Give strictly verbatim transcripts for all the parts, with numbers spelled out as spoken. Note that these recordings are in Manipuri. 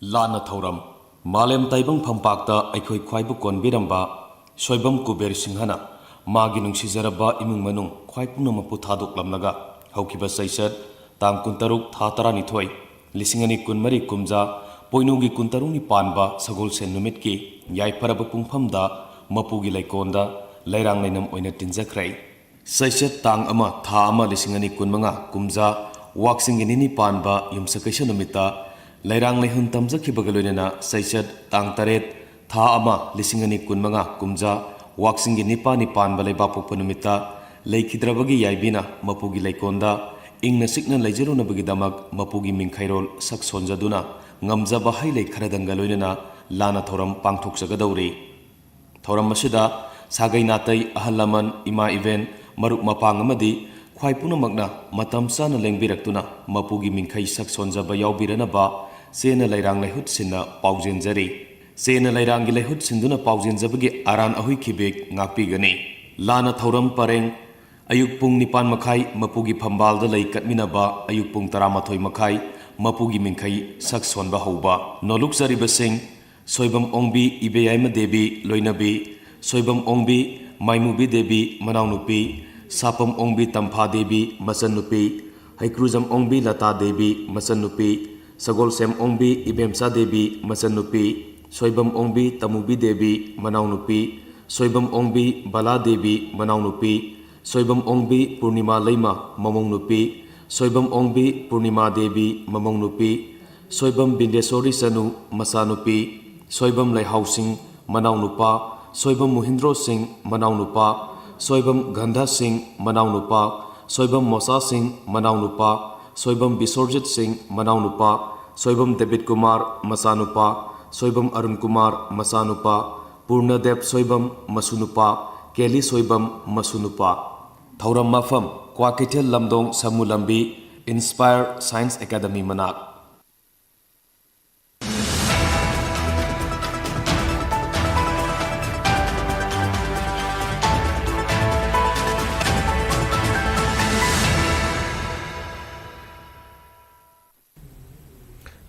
ꯂꯥꯟꯅ ꯊꯧꯔꯝ꯫ ꯃꯥꯂꯦꯝ ꯇꯥꯏꯕꯪ ꯐꯝꯄꯥꯛꯇ ꯑꯩꯈꯣꯏ ꯈ꯭ꯋꯥꯏꯕꯨ ꯀꯣꯟꯕꯤꯔꯝꯕ ꯁꯣꯏꯕꯝ ꯀꯨꯕꯦꯔ ꯁꯤꯡꯍꯅ ꯃꯥꯒꯤ ꯅꯨꯡꯁꯤꯖꯔꯕ ꯏꯃꯨꯡ ꯃꯅꯨꯡ ꯈ꯭ꯋꯥꯏ ꯄꯨꯝꯅꯃꯛꯄꯨ ꯊꯥꯗꯣꯛꯂꯝꯂꯒ ꯍꯧꯈꯤꯕ ꯆꯩꯆꯠ ꯇꯥꯡ ꯀꯨꯟꯇꯔꯨꯛ ꯊꯥ ꯇꯔꯥꯅꯤꯊꯣꯏ ꯂꯤꯁꯤꯡ ꯑꯅꯤ ꯀꯨꯟꯃꯔꯤ ꯀꯨꯝꯖꯥ ꯄꯣꯏꯅꯨꯒꯤ ꯀꯨꯟꯇꯔꯨꯛꯅꯤ ꯄꯥꯟꯕ ꯁꯒꯣꯜꯁꯦꯟ ꯅꯨꯃꯤꯠꯀꯤ ꯌꯥꯏꯐꯔꯕ ꯄꯨꯡꯐꯝꯗ ꯃꯄꯨꯒꯤ ꯂꯩꯀꯣꯟꯗ ꯂꯩꯔꯥꯡ ꯂꯩꯅꯝ ꯑꯣꯏꯅ ꯇꯤꯟꯖꯈ꯭ꯔꯦ꯫ ꯆꯩꯆꯠ ꯇꯥꯡ ꯑꯃ ꯊꯥ ꯑꯃ ꯂꯤꯁꯤꯡ ꯑꯅꯤ ꯀꯨꯟꯃꯉꯥ ꯀꯨꯝꯖꯥ ꯋꯥꯛꯆꯤꯡꯒꯤ ꯅꯤꯅꯤ ꯄꯥꯟꯕ ꯌꯨꯝꯁꯀꯩꯁ ꯅꯨꯃꯤꯠꯇ ꯂꯩꯔꯥꯡ ꯂꯩꯍꯨꯟ ꯇꯝꯖꯈꯤꯕꯒ ꯂꯣꯏꯅꯅ ꯆꯩꯆꯠ ꯇꯥꯡ ꯇꯔꯦꯠ ꯊꯥ ꯑꯃ ꯂꯤꯁꯤꯡ ꯑꯅꯤ ꯀꯨꯟꯃꯉꯥ ꯀꯨꯝꯖꯥ ꯋꯥꯛꯆꯤꯡꯒꯤ ꯅꯤꯄꯥꯜꯅꯤ ꯄꯥꯟꯕ ꯂꯩꯕꯥꯛꯄꯣꯛꯄ ꯅꯨꯃꯤꯠꯇ ꯂꯩꯈꯤꯗ꯭ꯔꯕꯒꯤ ꯌꯥꯏꯕꯤꯅ ꯃꯄꯨꯒꯤ ꯂꯩꯀꯣꯟꯗ ꯏꯪꯅ ꯆꯤꯛꯅ ꯂꯩꯖꯔꯨꯅꯕꯒꯤꯗꯃꯛ ꯃꯄꯨꯒꯤ ꯃꯤꯡꯈꯩꯔꯣꯜ ꯁꯛ ꯁꯣꯟꯖꯗꯨꯅ ꯉꯝꯖꯕ ꯍꯩ ꯂꯩ ꯈꯔꯗꯪꯒ ꯂꯣꯏꯅꯅ ꯂꯥꯟꯅ ꯊꯧꯔꯝ ꯄꯥꯡꯊꯣꯛꯆꯒꯗꯧꯔꯤ꯫ ꯊꯧꯔꯝ ꯑꯁꯤꯗ ꯁꯥꯒꯩ ꯅꯥꯇꯩ, ꯑꯍꯜ ꯂꯃꯟ, ꯏꯃꯥ ꯏꯕꯦꯟ, ꯃꯔꯨꯞ ꯃꯄꯥꯡ ꯑꯃꯗꯤ ꯈ꯭ꯋꯥꯏ ꯄꯨꯝꯅꯃꯛꯅ ꯃꯇꯝ ꯆꯥꯅ ꯂꯦꯡꯕꯤꯔꯛꯇꯨꯅ ꯃꯄꯨꯒꯤ ꯃꯤꯡꯈꯩ ꯁꯛ ꯁꯣꯟꯖꯕ ꯌꯥꯎꯕꯤꯔꯅꯕ ꯆꯦꯅ ꯂꯩꯔꯥꯡ ꯂꯩꯍꯨꯠ ꯁꯤꯟꯅ ꯄꯥꯎꯖꯦꯟꯖꯔꯤ꯫ ꯆꯦꯅ ꯂꯩꯔꯥꯡꯒꯤ ꯂꯩꯍꯨꯠ ꯁꯤꯟꯗꯨꯅ ꯄꯥꯎꯖꯦꯟꯖꯕꯒꯤ ꯑꯔꯥꯟ ꯑꯍꯨꯏ ꯈꯤꯕꯦꯛ ꯉꯥꯛꯄꯤꯒꯅꯤ꯫ ꯂꯥꯟꯅ ꯊꯧꯔꯝ ꯄꯔꯦꯡ꯫ ꯑꯌꯨꯛ ꯄꯨꯡ ꯅꯤꯄꯥꯟ ꯃꯈꯥꯏ ꯃꯄꯨꯒꯤ ꯐꯝꯕꯥꯜꯗ ꯂꯩ ꯀꯠꯃꯤꯟꯅꯕ, ꯑꯌꯨꯛ ꯄꯨꯡ ꯇꯔꯥꯃꯥꯊꯣꯏ ꯃꯈꯥꯏ ꯃꯄꯨꯒꯤ ꯃꯤꯡꯈꯩ ꯁꯛ ꯁꯣꯟꯕ ꯍꯧꯕ꯫ ꯅꯣꯂꯨꯛꯆꯔꯤꯕꯁꯤꯡ: ꯁꯣꯏꯕꯝ ꯑꯣꯡꯕꯤ ꯏꯕꯦꯌꯥꯏꯃ ꯗꯦꯕꯤ ꯂꯣꯏꯅꯕꯤ, ꯁꯣꯏꯕꯝ ꯑꯣꯡꯕꯤ ꯃꯥꯏꯃꯨꯕꯤ ꯗꯦꯕꯤ ꯃꯅꯥꯎꯅꯨꯄꯤ, ꯁꯥꯄꯝ ꯑꯣꯡꯕꯤ ꯇꯝꯐꯥ ꯗꯦꯕꯤ ꯃꯆꯟꯅꯨꯄꯤ, ꯍꯩꯀ꯭ꯔꯨꯖꯝ ꯑꯣꯡꯕꯤ ꯂꯇꯥ ꯗꯦꯕꯤ ꯃꯆꯟꯅꯨꯄꯤ, ꯁꯒꯣꯜꯁꯦꯝ ꯑꯣꯡꯕꯤ ꯏꯕꯦꯝꯆꯥ ꯗꯦꯕꯤ ꯃꯆꯟꯅꯨꯄꯤ, ꯁꯣꯏꯕꯝ ꯑꯣꯡꯕꯤ ꯇꯃꯨꯕꯤ ꯗꯦꯕꯤ ꯃꯅꯥꯎꯅꯨꯄꯤ, ꯁꯣꯏꯕꯝ ꯑꯣꯡꯕꯤ ꯕꯂꯥ ꯗꯦꯕꯤ ꯃꯅꯥꯎꯅꯨꯄꯤ, ꯁꯣꯏꯕꯝ ꯑꯣꯡꯕꯤ ꯄꯨꯔꯅꯤꯃꯥ ꯂꯩꯃ ꯃꯃꯧ ꯅꯨꯄꯤ, ꯁꯣꯏꯕꯝ ꯑꯣꯡꯕꯤ ꯄꯨꯔꯅꯤꯃꯥ ꯗꯦꯕꯤ ꯃꯃꯧ ꯅꯨꯄꯤ, ꯁꯣꯏꯕꯝ ꯕꯤꯟꯗꯦꯁꯣꯔꯤ ꯆꯅꯨ ꯃꯆꯥꯅꯨꯄꯤ, ꯁꯣꯏꯕꯝ ꯂꯩꯍꯥꯎꯁꯤꯡ ꯃꯅꯥꯎꯅꯨꯄꯥ, ꯁꯣꯏꯕꯝ ꯃꯣꯍꯤꯟꯗ꯭ꯔꯣ ꯁꯤꯡ ꯃꯅꯥꯎꯅꯨꯄꯥ, ꯁꯣꯏꯕꯝ ꯒꯟꯙꯥ ꯁꯤꯡ ꯃꯅꯥꯎꯅꯨꯄꯥ, ꯁꯣꯏꯕꯝ ꯃꯣꯁꯥ ꯁꯤꯡ ꯃꯅꯥꯎꯅꯨꯄꯥ, ꯁꯣꯏꯕꯝ ꯕꯤꯁꯣꯔꯖꯤꯠ ꯁꯤꯡ ꯃꯅꯥꯎꯅꯨꯄꯥ, ꯁꯣꯏꯕꯝ ꯗꯦꯕꯤꯠ ꯀꯨꯃꯥꯔ ꯃꯆꯥꯅꯨꯄꯥ, ꯁꯣꯏꯕꯝ ꯑꯔꯨꯟ ꯀꯨꯃꯥꯔ ꯃꯆꯥꯅꯨꯄꯥ, ꯄꯨꯔꯅꯗꯦꯕ ꯁꯣꯏꯕꯝ ꯃꯁꯨꯅꯨꯄꯥ, ꯀꯦꯂꯤ ꯁꯣꯏꯕꯝ ꯃꯁꯨꯅꯨꯄꯥ꯫ ꯊꯧꯔꯝ ꯃꯐꯝ: ꯀ꯭ꯋꯥꯀꯩꯊꯦꯜ ꯂꯝꯗꯣꯡ ꯁꯃꯨ ꯂꯝꯕꯤ, ꯏꯟꯁꯄꯥꯌꯔ ꯁꯥꯏꯟꯁ ꯑꯦꯀꯥꯗꯃꯤ ꯃꯅꯥꯛ꯫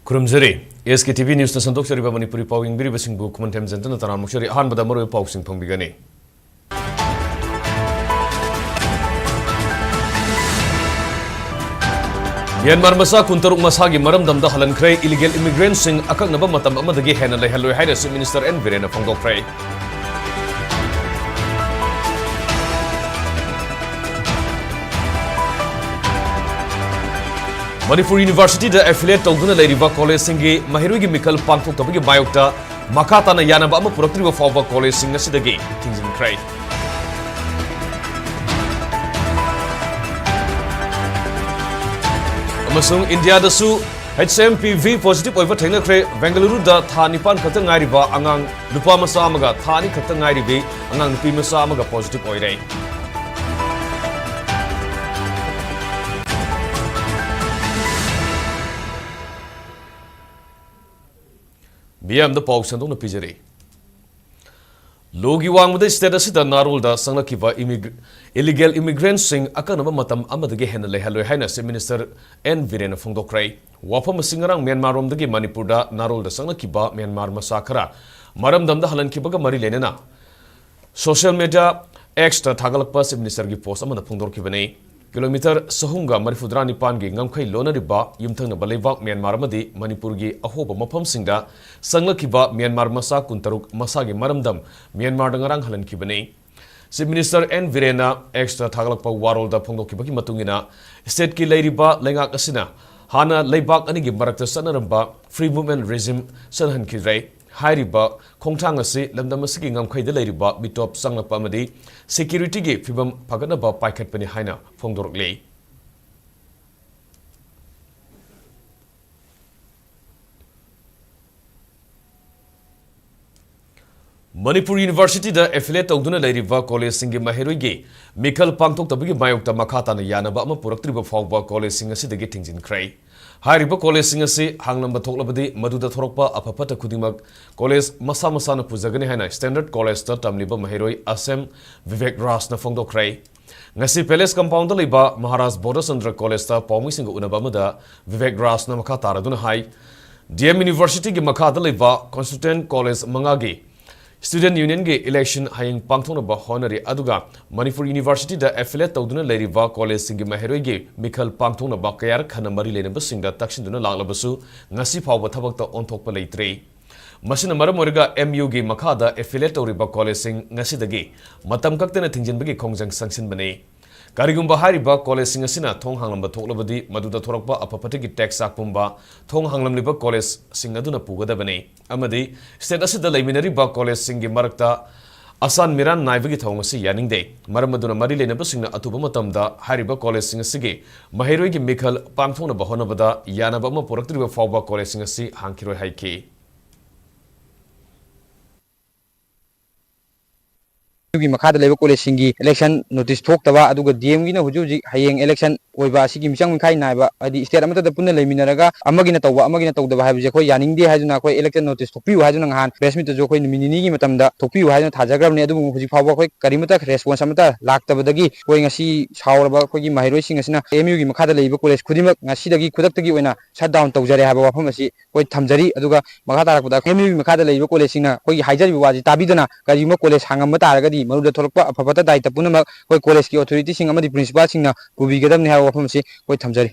ꯈꯨꯔꯨꯝꯖꯔꯤ꯫ SKTV Newsꯅ ꯁꯟꯗꯣꯛꯆꯔꯤꯕ ꯃꯅꯤꯄꯨꯔꯤ ꯄꯥꯎ ꯌꯦꯡꯕꯤꯔꯤꯕꯁꯤꯡꯕꯨ ꯈꯨꯃꯟꯊꯦꯝ ꯖꯌꯟꯇꯅ ꯇꯔꯥꯝꯅ ꯑꯣꯛꯆꯔꯤ꯫ ꯑꯍꯥꯟꯕꯗ ꯃꯔꯨꯑꯣꯏꯕ ꯄꯥꯎꯁꯤꯡ ꯐꯪꯕꯤꯒꯅꯤ꯫ ꯃ꯭ꯌꯥꯟꯃꯥꯔ ꯃꯆꯥ ꯀꯨꯟꯇꯔꯨꯛ ꯃꯁꯥꯒꯤ ꯃꯔꯝꯗꯝꯗ ꯍꯜꯍꯟꯈ꯭ꯔꯦ꯫ Illegal immigrantꯁꯤꯡ ꯑꯀꯛꯅꯕ ꯃꯇꯝ ꯑꯃꯗꯒꯤ ꯍꯦꯟꯅ ꯂꯩꯍꯜꯂꯣꯏ ꯍꯥꯏꯅ Chief Minister N ꯕꯤꯔꯦꯟꯅ ꯐꯣꯡꯗꯣꯛꯈ꯭ꯔꯦ꯫ ꯃꯅꯤꯄꯨꯔ Universityꯗ affiliate ꯇꯧꯗꯨꯅ ꯂꯩꯔꯤꯕ collegeꯁꯤꯡꯒꯤ ꯃꯍꯩꯔꯣꯏꯒꯤ ꯃꯤꯈꯜ ꯄꯥꯡꯊꯣꯛꯇꯕꯒꯤ ꯃꯥꯌꯣꯛꯇ ꯃꯈꯥ ꯇꯥꯅ ꯌꯥꯅꯕ ꯑꯃ ꯄꯨꯔꯛꯇ꯭ꯔꯤꯕ ꯐꯥꯎꯕ collegeꯁꯤꯡ ꯑꯁꯤꯗꯒꯤ ꯊꯤꯡꯖꯤꯟꯈ꯭ꯔꯦ꯫ ꯑꯃꯁꯨꯡ ꯏꯟꯗꯤꯌꯥꯗꯁꯨ HMPV positive ꯑꯣꯏꯕ ꯊꯦꯡꯅꯈ꯭ꯔꯦ꯫ ꯕꯦꯡꯒꯂꯨꯔꯨꯗ ꯊꯥ ꯅꯤꯄꯥꯟ ꯈꯛꯇ ꯉꯥꯏꯔꯤꯕ ꯑꯉꯥꯡ ꯅꯨꯄꯥ ꯃꯆꯥ ꯑꯃꯒ ꯊꯥ ꯑꯅꯤ ꯈꯛꯇ ꯉꯥꯏꯔꯤꯕꯤ ꯑꯉꯥꯡ ꯅꯨꯄꯤ ꯃꯆꯥ ꯑꯃꯒ positive ꯑꯣꯏꯔꯦ꯫ ꯃꯤꯌꯥꯝꯗ ꯄꯥꯎ ꯁꯟꯗꯣꯛꯅ ꯄꯤꯖꯔꯤ꯫ ꯂꯣꯒꯤ ꯋꯥꯡꯃꯗ state ꯑꯁꯤꯗ ꯅꯥꯔꯣꯜꯗ ꯆꯪꯂꯛꯈꯤꯕ immig-, illegal immigrantꯁꯤꯡ ꯑꯀꯛꯅꯕ ꯃꯇꯝ ꯑꯃꯗꯒꯤ ꯍꯦꯟꯅ ꯂꯩꯍꯜꯂꯣꯏ ꯍꯥꯏꯅ Chief Minister N ꯕꯤꯔꯦꯟꯅ ꯐꯣꯡꯗꯣꯛꯈ꯭ꯔꯦ꯫ ꯋꯥꯐꯝ ꯑꯁꯤ ꯉꯔꯥꯡ ꯃ꯭ꯌꯥꯟꯃꯥꯔꯔꯣꯝꯗꯒꯤ ꯃꯅꯤꯄꯨꯔꯗ ꯅꯥꯔꯣꯜꯗ ꯆꯪꯂꯛꯈꯤꯕ ꯃ꯭ꯌꯥꯟꯃꯥꯔ ꯃꯆꯥ ꯈꯔ ꯃꯔꯝꯗꯝꯗ ꯍꯜꯍꯟꯈꯤꯕꯒ ꯃꯔꯤ ꯂꯩꯅꯅ social media Xꯇ ꯊꯥꯒꯠꯂꯛꯄ Chief Ministerꯒꯤ post ꯑꯃꯗ ꯐꯣꯡꯗꯣꯔꯛꯈꯤꯕꯅꯤ꯫ Kilometre ꯆꯍꯨꯝꯒ ꯃꯔꯤꯐꯨꯇꯔꯥ ꯅꯤꯄꯥꯟꯒꯤ ꯉꯝꯈꯩ ꯂꯣꯟꯅꯔꯤꯕ ꯌꯨꯝꯊꯪꯅꯕ ꯂꯩꯕꯥꯛ ꯃ꯭ꯌꯥꯟꯃꯥꯔ ꯑꯃꯗꯤ ꯃꯅꯤꯄꯨꯔꯒꯤ ꯑꯍꯣꯕ ꯃꯐꯝꯁꯤꯡꯗ ꯆꯪꯂꯛꯈꯤꯕ ꯃ꯭ꯌꯥꯟꯃꯥꯔ ꯃꯆꯥ ꯀꯨꯟꯇꯔꯨꯛ ꯃꯁꯥꯒꯤ ꯃꯔꯝꯗꯝ ꯃ꯭ꯌꯥꯟꯃꯥꯔꯗ ꯉꯔꯥꯡ ꯍꯜꯍꯟꯈꯤꯕꯅꯤ꯫ Chief Minister N ꯕꯤꯔꯦꯟꯅ Xꯇ ꯊꯥꯒꯠꯂꯛꯄ ꯋꯥꯔꯣꯜꯗ ꯐꯣꯡꯗꯣꯛꯈꯤꯕꯒꯤ ꯃꯇꯨꯡ ꯏꯟꯅ, stateꯀꯤ ꯂꯩꯔꯤꯕ ꯂꯩꯉꯥꯛ ꯑꯁꯤꯅ ꯍꯥꯟꯅ ꯂꯩꯕꯥꯛ ꯑꯅꯤꯒꯤ ꯃꯔꯛꯇ ꯆꯠꯅꯔꯝꯕ free movement regime ꯆꯠꯅꯍꯟꯈꯤꯗ꯭ꯔꯦ꯫ ꯍꯥꯏꯔꯤꯕ ꯈꯣꯡꯊꯥꯡ ꯑꯁꯤ ꯂꯝꯗꯝ ꯑꯁꯤꯒꯤ ꯉꯝꯈꯩꯗ ꯂꯩꯔꯤꯕ ꯃꯤꯇꯣꯞ ꯆꯪꯂꯛꯄ ꯑꯃꯗꯤ securityꯒꯤ ꯐꯤꯕꯝ ꯐꯒꯠꯅꯕ ꯄꯥꯏꯈꯠꯄꯅꯤ ꯍꯥꯏꯅ ꯐꯣꯡꯗꯣꯔꯛꯂꯤ꯫ ꯃꯅꯤꯄꯨꯔ Universityꯗ affiliate ꯇꯧꯗꯨꯅ ꯂꯩꯔꯤꯕ collegeꯁꯤꯡꯒꯤ ꯃꯍꯩꯔꯣꯏꯒꯤ ꯃꯤꯈꯜ ꯄꯥꯡꯊꯣꯛꯇꯕꯒꯤ ꯃꯥꯌꯣꯛꯇ ꯃꯈꯥ ꯇꯥꯅ ꯌꯥꯅꯕ ꯑꯃ ꯄꯨꯔꯛꯇ꯭ꯔꯤꯕ ꯐꯥꯎꯕ collegeꯁꯤꯡ ꯑꯁꯤꯗꯒꯤ ꯊꯤꯡꯖꯤꯟꯈ꯭ꯔꯦ꯫ ꯍꯥꯏꯔꯤꯕ collegeꯁꯤꯡ ꯑꯁꯤ ꯍꯥꯡꯂꯝꯕ ꯊꯣꯛꯂꯕꯗꯤ ꯃꯗꯨꯗ ꯊꯣꯔꯛꯄ ꯑꯐ ꯐꯠꯇ ꯈꯨꯗꯤꯡꯃꯛ college ꯃꯁꯥ ꯃꯁꯥꯅ ꯄꯨꯖꯒꯅꯤ ꯍꯥꯏꯅ Standard Collegeꯇ ꯇꯝꯂꯤꯕ ꯃꯍꯩꯔꯣꯏ ꯑꯁꯦꯝ ꯚꯤꯕꯦꯛ ꯔꯥꯖꯅ ꯐꯣꯡꯗꯣꯛꯈ꯭ꯔꯦ꯫ ꯉꯁꯤ Palace Compoundꯗ ꯂꯩꯕ ꯃꯍꯥꯔꯥꯖ ꯕꯣꯙꯆꯟꯗ꯭ꯔ Collegeꯇ ꯄꯥꯎꯃꯤꯁꯤꯡꯒ ꯎꯅꯕ ꯑꯃꯗ ꯚꯤꯕꯦꯛ ꯔꯥꯖꯅ ꯃꯈꯥ ꯇꯥꯔꯗꯨꯅ ꯍꯥꯏ, ꯗꯤ ꯑꯦꯝ ꯌꯨꯅꯤꯚꯔꯁꯤꯇꯤꯒꯤ ꯃꯈꯥꯗ ꯂꯩꯕ constituent college ꯃꯉꯥꯒꯤ student unionꯒꯤ election ꯍꯌꯦꯡ ꯄꯥꯡꯊꯣꯛꯅꯕ ꯍꯣꯠꯅꯔꯤ꯫ ꯑꯗꯨꯒ ꯃꯅꯤꯄꯨꯔ ꯌꯨꯅꯤꯚꯔꯁꯤꯇꯤꯗ affiliate ꯇꯧꯗꯨꯅ ꯂꯩꯔꯤꯕ collegeꯁꯤꯡꯒꯤ ꯃꯍꯩꯔꯣꯏꯒꯤ ꯃꯤꯈꯜ ꯄꯥꯡꯊꯣꯛꯅꯕ ꯀꯌꯥꯔꯛ ꯍꯟꯅ ꯃꯔꯤ ꯂꯩꯅꯕꯁꯤꯡꯗ ꯇꯛꯁꯤꯟꯗꯨꯅ ꯂꯥꯛꯂꯕꯁꯨ ꯉꯁꯤ ꯐꯥꯎꯕ ꯊꯕꯛꯇ ꯑꯣꯟꯊꯣꯛꯄ ꯂꯩꯇ꯭ꯔꯤ꯫ ꯃꯁꯤꯅ ꯃꯔꯝ ꯑꯣꯏꯔꯒ ꯑꯦꯝ ꯌꯨꯒꯤ ꯃꯈꯥꯗ affiliate ꯇꯧꯔꯤꯕ collegeꯁꯤꯡ ꯉꯁꯤꯗꯒꯤ ꯃꯇꯝ ꯀꯛꯇꯅ ꯊꯤꯡꯖꯤꯟꯕꯒꯤ ꯈꯣꯡꯖꯪ ꯆꯪꯁꯤꯟꯕꯅꯤ꯫ ꯀꯔꯤꯒꯨꯝꯕ ꯍꯥꯏꯔꯤꯕ collegeꯁꯤꯡ ꯑꯁꯤꯅ ꯊꯣꯡ ꯍꯥꯡꯂꯝꯕ ꯊꯣꯛꯂꯕꯗꯤ, ꯃꯗꯨꯗ ꯊꯣꯔꯛꯄ ꯑꯐ ꯐꯠꯇꯒꯤ tax ꯆꯥꯛ ꯄꯨꯝꯕ ꯊꯣꯡ ꯍꯥꯡꯂꯝꯂꯤꯕ collegeꯁꯤꯡ ꯑꯗꯨꯅ ꯄꯨꯒꯗꯕꯅꯤ꯫ ꯑꯃꯗꯤ state ꯑꯁꯤꯗ ꯂꯩꯃꯤꯟꯅꯔꯤꯕ collegeꯁꯤꯡꯒꯤ ꯃꯔꯛꯇ ꯑꯁꯥꯟ ꯃꯤꯔꯥꯟ ꯅꯥꯏꯕꯒꯤ ꯊꯧꯑꯣꯡ ꯑꯁꯤ ꯌꯥꯅꯤꯡꯗꯦ꯫ ꯃꯔꯝ ꯑꯗꯨꯅ ꯃꯔꯤ ꯂꯩꯅꯕꯁꯤꯡꯅ ꯑꯊꯨꯕ ꯃꯇꯝꯗ ꯍꯥꯏꯔꯤꯕ collegeꯁꯤꯡ ꯑꯁꯤꯒꯤ ꯃꯍꯩꯔꯣꯏꯒꯤ ꯃꯤꯈꯜ ꯄꯥꯡꯊꯣꯛꯅꯕ ꯍꯣꯠꯅꯕꯗ ꯌꯥꯅꯕ ꯑꯃ ꯄꯨꯔꯛꯇ꯭ꯔꯤꯕ ꯐꯥꯎꯕ collegeꯁꯤꯡ ꯑꯁꯤ ꯍꯥꯡꯈꯤꯔꯣꯏ ꯍꯥꯏꯈꯤ꯫ ꯑꯗꯨꯒꯤ ꯃꯈꯥꯗ ꯂꯩꯕ collegeꯁꯤꯡꯒꯤ election notice ꯊꯣꯛꯇꯕ, ꯑꯗꯨꯒ ꯗꯤ ꯑꯦꯝꯒꯤꯅ ꯍꯧꯖꯤꯛ ꯍꯧꯖꯤꯛ ꯍꯌꯦꯡ election ꯑꯣꯏꯕ ꯑꯁꯤꯒꯤ ꯃꯤꯆꯪ ꯃꯤꯈꯥꯏ ꯅꯥꯏꯕ, ꯍꯥꯏꯗꯤ state ꯑꯃꯠꯇꯗ ꯄꯨꯟꯅ ꯂꯩꯃꯤꯟꯅꯔꯒ ꯑꯃꯒꯤꯅ ꯇꯧꯕ ꯑꯃꯒꯤꯅ ꯇꯧꯗꯕ ꯍꯥꯏꯕꯁꯦ ꯑꯩꯈꯣꯏ ꯌꯥꯅꯤꯡꯗꯦ ꯍꯥꯏꯗꯨꯅ ꯑꯩꯈꯣꯏ election notice ꯊꯣꯛꯄꯤꯌꯨ ꯍꯥꯏꯗꯨꯅ ꯉꯍꯥꯟ press meetꯇꯁꯨ ꯑꯩꯈꯣꯏ ꯅꯨꯃꯤꯠ ꯅꯤꯅꯤꯒꯤ ꯃꯇꯝꯗ ꯊꯣꯛꯄꯤꯌꯨ ꯍꯥꯏꯗꯨꯅ ꯊꯥꯖꯈ꯭ꯔꯕꯅꯤ꯫ ꯑꯗꯨꯕꯨ ꯍꯧꯖꯤꯛ ꯐꯥꯎꯕ ꯑꯩꯈꯣꯏ ꯀꯔꯤꯃꯠꯇ response ꯑꯃꯠꯇ ꯂꯥꯛꯇꯕꯗꯒꯤ ꯑꯩꯈꯣꯏ ꯉꯁꯤ ꯁꯥꯎꯔꯕ ꯑꯩꯈꯣꯏꯒꯤ ꯃꯍꯩꯔꯣꯏꯁꯤꯡ ꯑꯁꯤꯅ ꯑꯦꯝ ꯌꯨꯒꯤ ꯃꯈꯥꯗ ꯂꯩꯔꯤꯕ college ꯈꯨꯗꯤꯡꯃꯛ ꯉꯁꯤꯗꯒꯤ ꯈꯨꯗꯛꯇꯒꯤ ꯑꯣꯏꯅ shut down ꯇꯧꯖꯔꯦ ꯍꯥꯏꯕ ꯋꯥꯐꯝ ꯑꯁꯤ ꯑꯩꯈꯣꯏ ꯊꯝꯖꯔꯤ꯫ ꯑꯗꯨꯒ ꯃꯈꯥ ꯇꯥꯔꯛꯄꯗ ꯑꯦꯝ ꯌꯨꯒꯤ ꯃꯈꯥꯗ ꯂꯩꯔꯤꯕ collegeꯁꯤꯡꯅ ꯑꯩꯈꯣꯏꯒꯤ ꯍꯥꯏꯖꯔꯤꯕ ꯋꯥꯁꯤ ꯇꯥꯕꯤꯗꯅ ꯀꯔꯤꯒꯨꯝꯕ college ꯍꯥꯡꯉꯝꯕ ꯇꯥꯔꯒꯗꯤ ꯃꯗꯨꯗ ꯊꯣꯛꯂꯛꯄ ꯑꯐ ꯐꯠꯇ ꯗꯥꯏꯇ ꯄꯨꯝꯅꯃꯛ ꯑꯩꯈꯣꯏ collegeꯀꯤ authorityꯁꯤꯡ ꯑꯃꯗꯤ principalꯁꯤꯡꯅ ꯄꯨꯕꯤꯒꯗꯕꯅꯤ ꯍꯥꯏꯕ ꯋꯥꯐꯝ ꯑꯁꯤ ꯑꯩꯈꯣꯏ ꯊꯝꯖꯔꯤ꯫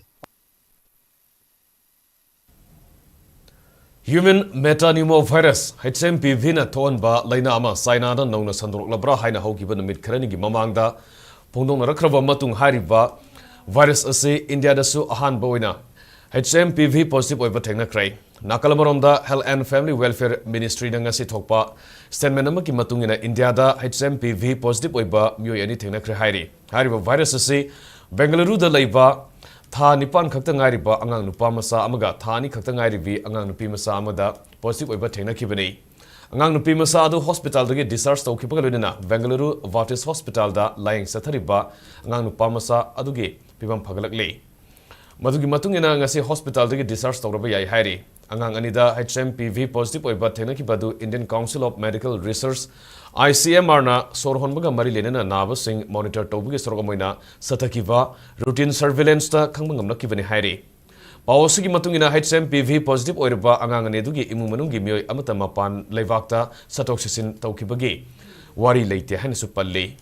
Human metapneumovirus, H M P Vꯅ ꯊꯣꯛꯍꯟꯕ ꯂꯥꯏꯅꯥ ꯑꯃ ꯆꯥꯏꯅꯥꯗ ꯅꯧꯅ ꯁꯟꯗꯣꯔꯛꯂꯕ꯭ꯔꯥ ꯍꯥꯏꯅ ꯍꯧꯈꯤꯕ ꯅꯨꯃꯤꯠ ꯈꯔꯅꯤꯒꯤ ꯃꯃꯥꯡꯗ ꯐꯣꯡꯗꯣꯛꯅꯔꯛꯈ꯭ꯔꯕ ꯃꯇꯨꯡ, ꯍꯥꯏꯔꯤꯕ virus ꯑꯁꯤ ꯏꯟꯗꯤꯌꯥꯗꯁꯨ ꯑꯍꯥꯟꯕ ꯑꯣꯏꯅ H M P V positive ꯑꯣꯏꯕ ꯊꯦꯡꯅꯈ꯭ꯔꯦ꯫ ꯅꯥꯀꯜ ꯑꯃꯔꯣꯝꯗ, Health and Family Welfare Ministryꯅ ꯉꯁꯤ ꯊꯣꯛꯄ statement ꯑꯃꯒꯤ ꯃꯇꯨꯡ ꯏꯟꯅ, ꯏꯟꯗꯤꯌꯥꯗ H M P V positive ꯑꯣꯏꯕ ꯃꯤꯑꯣꯏ ꯑꯅꯤ ꯊꯦꯡꯅꯈ꯭ꯔꯦ ꯍꯥꯏꯔꯤ꯫ ꯍꯥꯏꯔꯤꯕ virus ꯑꯁꯤ ꯕꯦꯡꯒꯂꯨꯔꯨꯗ ꯂꯩꯕ ꯊꯥ ꯅꯤꯄꯥꯟ ꯈꯛꯇ ꯉꯥꯏꯔꯤꯕ ꯑꯉꯥꯡ ꯅꯨꯄꯥ ꯃꯆꯥ ꯑꯃꯒ ꯊꯥ ꯑꯅꯤ ꯈꯛꯇ ꯉꯥꯏꯔꯤꯕꯤ ꯑꯉꯥꯡ ꯅꯨꯄꯤ ꯃꯆꯥ ꯑꯃꯗ positive ꯑꯣꯏꯕ ꯊꯦꯡꯅꯈꯤꯕꯅꯤ꯫ ꯑꯉꯥꯡ ꯅꯨꯄꯤ ꯃꯆꯥ ꯑꯗꯨ hospitalꯗꯒꯤ discharge ꯇꯧꯈꯤꯕꯒ ꯂꯣꯏꯅꯅ ꯕꯦꯡꯒꯂꯨꯔꯨ Baptist Hospitalꯗ ꯂꯥꯌꯦꯡ ꯆꯠꯊꯔꯤꯕ ꯑꯉꯥꯡ ꯅꯨꯄꯥ ꯃꯆꯥ ꯑꯗꯨꯒꯤ ꯐꯤꯕꯝ ꯐꯒꯠꯂꯛꯂꯤ꯫ ꯃꯗꯨꯒꯤ ꯃꯇꯨꯡ ꯏꯟꯅ ꯉꯁꯤ hospitalꯗꯒꯤ discharge ꯇꯧꯔꯕ ꯌꯥꯏ ꯍꯥꯏꯔꯤ꯫ ꯑꯉꯥꯡ ꯑꯅꯤꯗ H M P V positive ꯑꯣꯏꯕ ꯊꯦꯡꯅꯈꯤꯕ ꯑꯗꯨ Indian Council of Medical Research, I C M Rꯅ ꯁꯣꯔ ꯍꯣꯟꯕꯒ ꯃꯔꯤ ꯂꯩꯅꯅ ꯅꯥꯕꯁꯤꯡ monitor ꯇꯧꯕꯒꯤ ꯁꯔꯨꯛ ꯑꯃ ꯑꯣꯏꯅ ꯆꯠꯊꯈꯤꯕ routine surveillanceꯇ ꯈꯪꯕ ꯉꯝꯂꯛꯈꯤꯕꯅꯤ ꯍꯥꯏꯔꯤ꯫ ꯄꯥꯎ ꯑꯁꯤꯒꯤ ꯃꯇꯨꯡ ꯏꯟꯅ, H M P V positive ꯑꯣꯏꯔꯕ ꯑꯉꯥꯡ ꯑꯅꯤ ꯑꯗꯨꯒꯤ ꯏꯃꯨꯡ ꯃꯅꯨꯡꯒꯤ ꯃꯤꯑꯣꯏ ꯑꯃꯠꯇ ꯃꯄꯥꯟ ꯂꯩꯕꯥꯛꯇ ꯆꯠꯊꯣꯛ ꯆꯠꯁꯤꯟ ꯇꯧꯈꯤꯕꯒꯤ ꯋꯥꯔꯤ ꯂꯩꯇꯦ ꯍꯥꯏꯅꯁꯨ ꯄꯜꯂꯤ꯫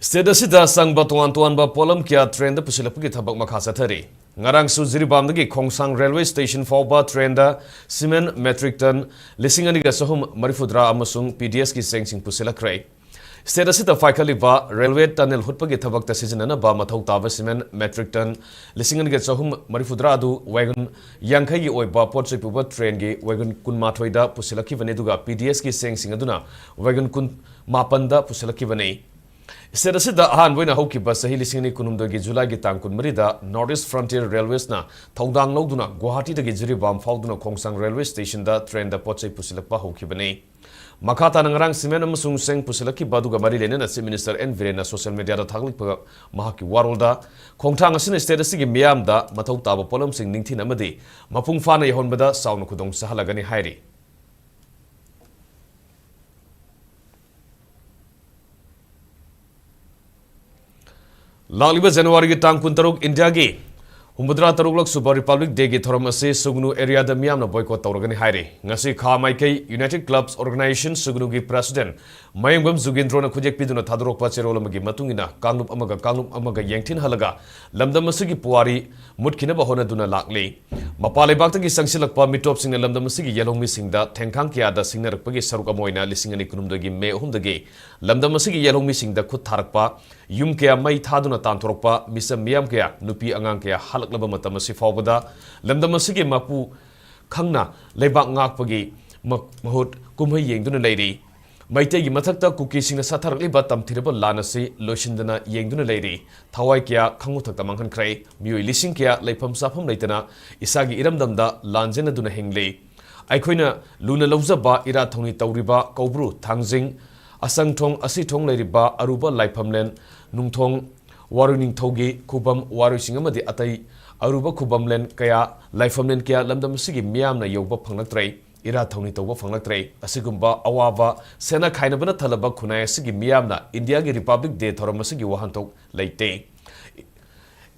State ꯑꯁꯤꯗ ꯆꯪꯕ ꯇꯣꯉꯥꯟ ꯇꯣꯉꯥꯟꯕ ꯄꯣꯠꯂꯝ ꯀꯌꯥ trainꯗ ꯄꯨꯁꯤꯜꯂꯛꯄꯒꯤ ꯊꯕꯛ ꯃꯈꯥ ꯆꯠꯊꯔꯤ꯫ ꯉꯔꯥꯡꯁꯨ ꯖꯤꯔꯤꯕꯥꯝꯗꯒꯤ ꯈꯣꯡꯁꯥꯡ railway station ꯐꯥꯎꯕ trainꯗ cement metric ton ꯂꯤꯁꯤꯡ ꯑꯅꯤꯒ ꯆꯍꯨꯝ ꯃꯔꯤꯐꯨꯇꯔꯥ ꯑꯃꯁꯨꯡ P D S ꯀꯤ ꯆꯦꯡꯁꯤꯡ ꯄꯨꯁꯤꯜꯂꯛꯈ꯭ꯔꯦ꯫ State ꯑꯁꯤꯗ ꯄꯥꯏꯈꯠꯂꯤꯕ railway tunnel ꯍꯨꯠꯄꯒꯤ ꯊꯕꯛꯇ ꯁꯤꯖꯤꯟꯅꯅꯕ ꯃꯊꯧ ꯇꯥꯕ cement metric ton ꯂꯤꯁꯤꯡ ꯑꯅꯤꯒ ꯆꯍꯨꯝ ꯃꯔꯤꯐꯨꯇꯔꯥ ꯑꯗꯨ wagon ꯌꯥꯡꯈꯩꯒꯤ ꯑꯣꯏꯕ ꯄꯣꯠ ꯆꯩ ꯄꯨꯕ trainꯒꯤ wagon ꯀꯨꯟꯃꯥꯊꯣꯏꯗ ꯄꯨꯁꯤꯜꯂꯛꯈꯤꯕꯅꯤ, ꯑꯗꯨꯒ P D S ꯀꯤ ꯆꯦꯡꯁꯤꯡ ꯑꯗꯨꯅ wagon ꯀꯨꯟ ꯃꯥꯄꯟꯗ ꯄꯨꯁꯤꯜꯂꯛꯈꯤꯕꯅꯤ꯫ State ꯑꯁꯤꯗ ꯑꯍꯥꯟꯕ ꯑꯣꯏꯅ ꯍꯧꯈꯤꯕ ꯆꯍꯤ ꯂꯤꯁꯤꯡ ꯑꯅꯤ ꯀꯨꯟꯍꯨꯝꯗꯣꯏꯒꯤ Julyꯒꯤ ꯇꯥꯡ ꯀꯨꯟꯃꯔꯤꯗ North East Frontier Railwaysꯅ ꯊꯧꯗꯥꯡ ꯂꯧꯗꯨꯅ ꯒꯨꯋꯥꯍꯥꯇꯤꯗꯒꯤ ꯖꯤꯔꯤꯕꯥꯝ ꯐꯥꯎꯗꯨꯅ ꯈꯣꯡꯁꯥꯡ railway stationꯗ trainꯗ ꯄꯣꯠ ꯆꯩ ꯄꯨꯁꯤꯜꯂꯛꯄ ꯍꯧꯈꯤꯕꯅꯤ꯫ ꯃꯈꯥ ꯇꯥꯅ ꯉꯔꯥꯡ cement ꯑꯃꯁꯨꯡ ꯆꯦꯡ ꯄꯨꯁꯤꯜꯂꯛꯈꯤꯕ ꯑꯗꯨꯒ ꯃꯔꯤ ꯂꯩꯅꯅ Chief Minister N ꯕꯤꯔꯦꯟꯅ social mediaꯗ ꯊꯥꯒꯠꯂꯛꯄ ꯃꯍꯥꯛꯀꯤ ꯋꯥꯔꯣꯜꯗ, ꯈꯣꯡꯊꯥꯡ ꯑꯁꯤꯅ state ꯑꯁꯤꯒꯤ ꯃꯤꯌꯥꯝꯗ ꯃꯊꯧ ꯇꯥꯕ ꯄꯣꯠꯂꯝꯁꯤꯡ ꯅꯤꯡꯊꯤꯅ ꯑꯃꯗꯤ ꯃꯄꯨꯡ ꯐꯥꯅ ꯌꯧꯍꯟꯕꯗ ꯆꯥꯎꯅ ꯈꯨꯗꯣꯡ ꯆꯥꯍꯜꯂꯒꯅꯤ ꯍꯥꯏꯔꯤ꯫ ꯂꯥꯛꯂꯤꯕ ꯖꯅꯋꯥꯔꯤꯒꯤ ꯇꯥꯡ ꯀꯨꯟꯇꯔꯨꯛ, ꯏꯟꯗꯤꯌꯥꯒꯤ ꯍꯨꯝꯐꯨꯇꯔꯥ ꯇꯔꯨꯛꯂꯛ ꯁꯨꯕ Republic Dayꯒꯤ ꯊꯧꯔꯝ ꯑꯁꯤ ꯁꯨꯒꯅꯨ areaꯗ ꯃꯤꯌꯥꯝꯅ boycott ꯇꯧꯔꯒꯅꯤ ꯍꯥꯏꯔꯤ꯫ ꯉꯁꯤ ꯈꯥ ꯃꯥꯏꯀꯩ United Clubs Organisation ꯁꯨꯒꯅꯨꯒꯤ President ꯃꯌꯦꯡꯕꯝ ꯖꯨꯒꯦꯟꯗ꯭ꯔꯣꯅ ꯈꯨꯠꯌꯦꯛ ꯄꯤꯗꯨꯅ ꯊꯥꯗꯣꯔꯛꯄ ꯆꯦꯔꯣꯜ ꯑꯃꯒꯤ ꯃꯇꯨꯡ ꯏꯟꯅ, ꯀꯥꯡꯂꯨꯞ ꯑꯃꯒ ꯀꯥꯡꯂꯨꯞ ꯑꯃꯒ ꯌꯦꯡꯊꯤꯅꯍꯜꯂꯒ ꯂꯝꯗꯝ ꯑꯁꯤꯒꯤ ꯄꯨꯋꯥꯔꯤ ꯃꯨꯠꯈꯤꯅꯕ ꯍꯣꯠꯅꯗꯨꯅ ꯂꯥꯛꯂꯤ꯫ ꯃꯄꯥꯟ ꯂꯩꯕꯥꯛꯇꯒꯤ ꯆꯪꯁꯤꯜꯂꯛꯄ ꯃꯤꯇꯣꯞꯁꯤꯡꯅ ꯂꯝꯗꯝ ꯑꯁꯤꯒꯤ ꯌꯦꯜꯍꯧꯃꯤꯁꯤꯡꯗ ꯊꯦꯡꯈꯥꯡ ꯀꯌꯥꯗ ꯁꯤꯡꯅꯔꯛꯄꯒꯤ ꯁꯔꯨꯛ ꯑꯃ ꯑꯣꯏꯅ ꯂꯤꯁꯤꯡ ꯑꯅꯤ ꯀꯨꯟꯍꯨꯝꯗꯣꯏꯒꯤ ꯃꯦ ꯑꯍꯨꯝꯗꯒꯤ ꯂꯝꯗꯝ ꯑꯁꯤꯒꯤ ꯌꯦꯜꯍꯧꯃꯤꯁꯤꯡꯗ ꯈꯨꯠ ꯊꯥꯔꯛꯄ, ꯌꯨꯝ ꯀꯌꯥ ꯃꯩ ꯊꯥꯗꯨꯅ ꯇꯥꯟꯊꯣꯔꯛꯄ, ꯃꯤꯆꯝ ꯃꯤꯌꯥꯝ ꯀꯌꯥ, ꯅꯨꯄꯤ ꯑꯉꯥꯡ ꯀꯌꯥ ꯍꯜꯂꯛꯂꯕ ꯃꯇꯝ ꯑꯁꯤ ꯐꯥꯎꯕꯗ ꯂꯝꯗꯝ ꯑꯁꯤꯒꯤ ꯃꯄꯨ ꯈꯪꯅ ꯂꯩꯕꯥꯛ ꯉꯥꯛꯄꯒꯤ ꯃ-, ꯃꯍꯨꯠ ꯀꯨꯝꯍꯩ ꯌꯦꯡꯗꯨꯅ ꯂꯩꯔꯤ꯫ ꯃꯩꯇꯩꯒꯤ ꯃꯊꯛꯇ ꯀꯨꯀꯤꯁꯤꯡꯅ ꯆꯠꯊꯔꯛꯂꯤꯕ ꯇꯝꯊꯤꯔꯕ ꯂꯥꯟ ꯑꯁꯤ ꯂꯣꯏꯁꯤꯟꯗꯅ ꯌꯦꯡꯗꯨꯅ ꯂꯩꯔꯤ꯫ ꯊꯋꯥꯏ ꯀꯌꯥ ꯈꯪꯉꯨꯊꯛꯇ ꯃꯥꯡꯍꯟꯈ꯭ꯔꯦ꯫ ꯃꯤꯑꯣꯏ ꯂꯤꯁꯤꯡ ꯀꯌꯥ ꯂꯩꯐꯝ ꯆꯥꯐꯝ ꯂꯩꯇꯅ ꯏꯁꯥꯒꯤ ꯏꯔꯝꯗꯝꯗ ꯂꯥꯟꯖꯦꯟꯅꯗꯨꯅ ꯍꯤꯡꯂꯤ꯫ ꯑꯩꯈꯣꯏꯅ ꯂꯨꯅ ꯂꯧꯖꯕ ꯏꯔꯥꯠ ꯊꯧꯅꯤ ꯇꯧꯔꯤꯕ ꯀꯧꯕ꯭ꯔꯨ, ꯊꯥꯡꯖꯤꯡ, ꯑꯁꯪꯊꯣꯡ, ꯑꯁꯤꯊꯣꯡ ꯂꯩꯔꯤꯕ ꯑꯔꯨꯕ ꯂꯥꯏꯐꯝꯂꯦꯟ, ꯅꯨꯡꯊꯣꯡ, ꯋꯥꯔꯣꯏ ꯅꯤꯡꯊꯧꯒꯤ ꯈꯨꯕꯝ, ꯋꯥꯔꯣꯏꯁꯤꯡ ꯑꯃꯗꯤ ꯑꯇꯩ ꯑꯔꯨꯕ ꯈꯨꯕꯝꯂꯦꯟ ꯀꯌꯥ, ꯂꯥꯏꯐꯝꯂꯦꯟ ꯀꯌꯥ ꯂꯝꯗꯝ ꯑꯁꯤꯒꯤ ꯃꯤꯌꯥꯝꯅ ꯌꯧꯕ ꯐꯪꯂꯛꯇ꯭ꯔꯦ꯫ ꯏꯔꯥ ꯊꯧꯅꯤ ꯇꯧꯕ ꯐꯪꯂꯛꯇ꯭ꯔꯦ꯫ ꯑꯁꯤꯒꯨꯝꯕ ꯑꯋꯥꯕ ꯁꯦꯟꯅ ꯈꯥꯏꯅꯕꯅ ꯊꯜꯂꯕ ꯈꯨꯟꯅꯥꯏ ꯑꯁꯤꯒꯤ ꯃꯤꯌꯥꯝꯅ ꯏꯟꯗꯤꯌꯥꯒꯤ ꯔꯤꯄꯕ꯭ꯂꯤꯛ ꯗꯦ ꯊꯧꯔꯝ ꯑꯁꯤꯒꯤ ꯋꯥꯍꯟꯊꯣꯛ ꯂꯩꯇꯦ꯫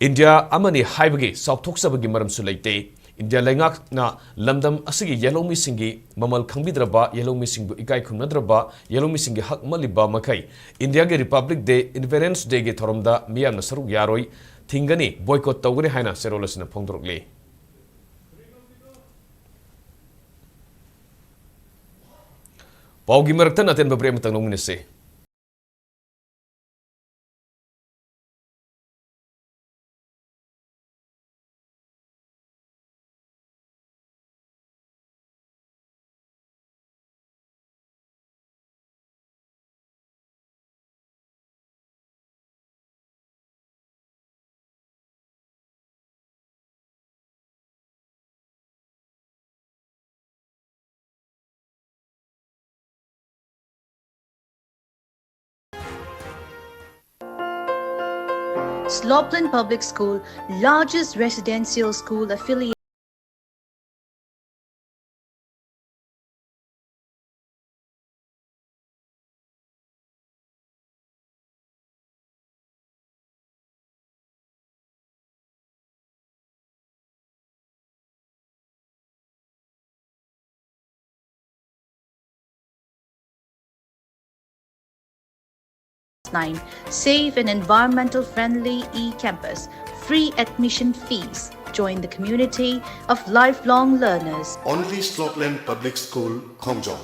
ꯏꯟꯗꯤꯌꯥ ꯑꯃꯅꯤ ꯍꯥꯏꯕꯒꯤ ꯆꯥꯎꯊꯣꯛꯆꯕꯒꯤ ꯃꯔꯝꯁꯨ ꯂꯩꯇꯦ꯫ ꯏꯟꯗꯤꯌꯥ ꯂꯩꯉꯥꯛꯅ ꯂꯝꯗꯝ ꯑꯁꯤꯒꯤ ꯌꯦꯜꯍꯧꯃꯤꯁꯤꯡꯒꯤ ꯃꯃꯜ ꯈꯪꯕꯤꯗ꯭ꯔꯕ, ꯌꯦꯜꯍꯧꯃꯤꯁꯤꯡꯕꯨ ꯏꯀꯥꯏ ꯈꯨꯝꯅꯗ꯭ꯔꯕ, ꯌꯦꯜꯍꯧꯃꯤꯁꯤꯡꯒꯤ ꯍꯛ ꯃꯠꯂꯤꯕ ꯃꯈꯩ ꯏꯟꯗꯤꯌꯥꯒꯤ ꯔꯤꯄꯕ꯭ꯂꯤꯛ ꯗꯦ, ꯏꯟꯗꯤꯄꯦꯟꯗꯦꯟꯁ ꯗꯦꯒꯤ ꯊꯧꯔꯝꯗ ꯃꯤꯌꯥꯝꯅ ꯁꯔꯨꯛ ꯌꯥꯔꯣꯏ, ꯊꯤꯡꯒꯅꯤ, ꯕꯣꯏꯀꯣꯠ ꯇꯧꯒꯅꯤ ꯍꯥꯏꯅ ꯆꯦꯔꯣꯜ ꯑꯁꯤꯅ ꯐꯣꯡꯗꯣꯔꯛꯂꯤ꯫ ꯄꯥꯎꯒꯤ ꯃꯔꯛꯇ ꯑꯇꯦꯟꯕ ꯕ꯭ꯔꯦꯛ ꯑꯃꯇꯪ ꯂꯧꯃꯤꯟꯅꯁꯤ꯫ Sloplin Public School, largest residential school affiliated. Nine, safe and environmental friendly e-campus, free admission fees. Join the community of lifelong learners. Only Sloplin Public School, Khongjong.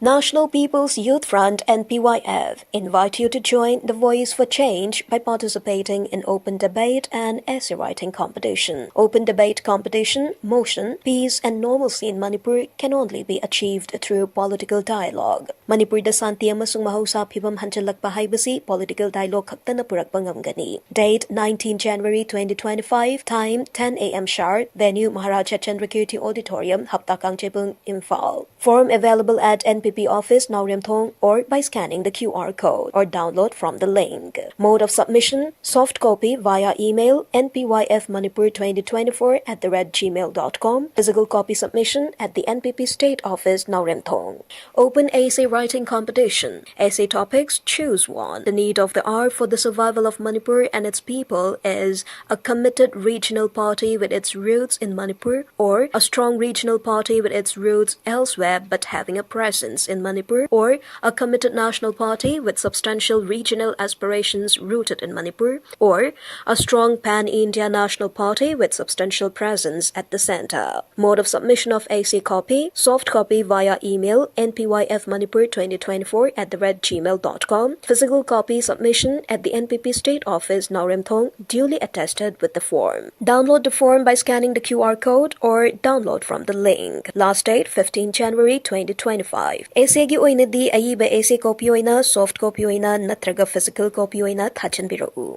National People's Youth Front, N P Y F, invite you to join the Voice for Change by participating in open debate and essay writing competition. Open debate competition, motion, peace and normalcy in Manipur can only be achieved through political dialogue. ꯃꯅꯤꯄꯨꯔꯗ ꯁꯥꯟꯇꯤ ꯑꯃꯁꯨꯡ ꯃꯍꯧꯁꯥ ꯐꯤꯕꯝ ꯍꯟꯖꯤꯜꯂꯛꯄ ꯍꯥꯏꯕꯁꯤ political dialogue ꯈꯛꯇꯅ ꯄꯨꯔꯛꯄ ꯉꯝꯒꯅꯤ꯫ Date nineteen January twenty twenty-five, time ten A M sharp, venue Maharaja Chandrakirti Auditorium, Hapta Kangjeibung, Imphal. Form available at N P P office, Naoremthong, or by scanning the Q R code or download from the link. Mode of submission: soft copy via email, N P Y F Manipur twenty twenty-four at the red gmail dot com. Physical copy submission at the N P P State Office, Naoremthong. Open essay writing competition. Essay topics: choose one. The need of the hour for the survival of Manipur and its people is a committed regional party with its roots in Manipur, or a strong regional party with its roots elsewhere but having a presence in Manipur, or a committed national party with substantial regional aspirations rooted in Manipur, or a strong pan-India national party with substantial presence at the center. Mode of submission of essay copy: soft copy via email, N P Y F Manipur twenty twenty-four at the red gmail dot com. Physical copy submission at the N P P State Office, Naoremthong, duly attested with the form. Download the form by scanning the Q R code or download from the link. Last date: fifteen January twenty twenty-five. Essay ꯒꯤ ꯑꯣꯏꯅꯗꯤ ꯑꯏꯕ essay copy ꯑꯣꯏꯅ, soft copy ꯑꯣꯏꯅ ꯅꯠꯇ꯭ꯔꯒ physical copy ꯑꯣꯏꯅ ꯊꯥꯖꯤꯟꯕꯤꯔꯛꯎ꯫